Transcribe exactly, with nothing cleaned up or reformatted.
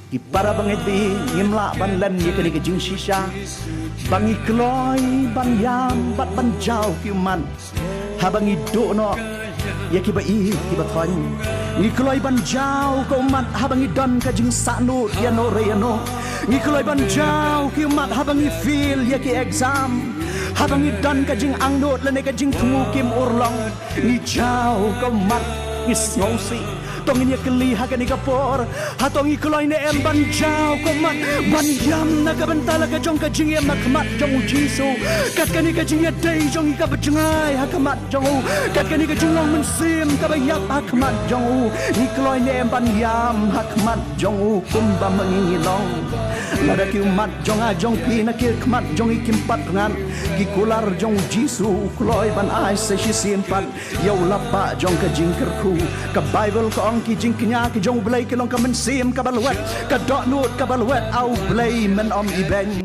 Ki para bangeit, ngim lah ban len ïa kane ka jingshisha ba ngi kloi ban ïam bad ban jaw ki ummat haba ngi duh noh ïa kiba ïeit kiba thoiñ. Ngi kloi ban jaw ka ummat haba ngi don ka jingsahnud ïano re ïano. Ngi kloi ban jaw ki ummat haba ngi fail ïa ki exam, haba ngi don ka jingangnud lane ka jingthmu kim urlong. Ngi jaw ka ummat, ngi sngewsih. To ngin ïa kylli ha kane ka por, hato ngi kloi ne em ban jaw ka ummat ban ïam na ka bynta la ka jong ka jingim ha khmat jong U Jisu? Kat kane ka jingïadei jong ngi kaba jngai ha khmat jong u, kat kane ka jinglong mynsiem kaba ïap ha khmat jong u, ngi kloi ne em ban ïam ha khmat jong u kumba ma ngi ngi long? Lada ki ummat jong nga jong phi na ki khmat jong ngi kim pat ngat, ki kular jong U Jisu u kloi ban ai sa shisien pat ïa u lapbah jong ka jingkyrkhu. Ka Baibl ka ong, ki jingkñia ki jong U Blei ki long ka mynsiem kaba lwet, ka dohnud kaba lwet ha U Blei, men ym ibeiñ.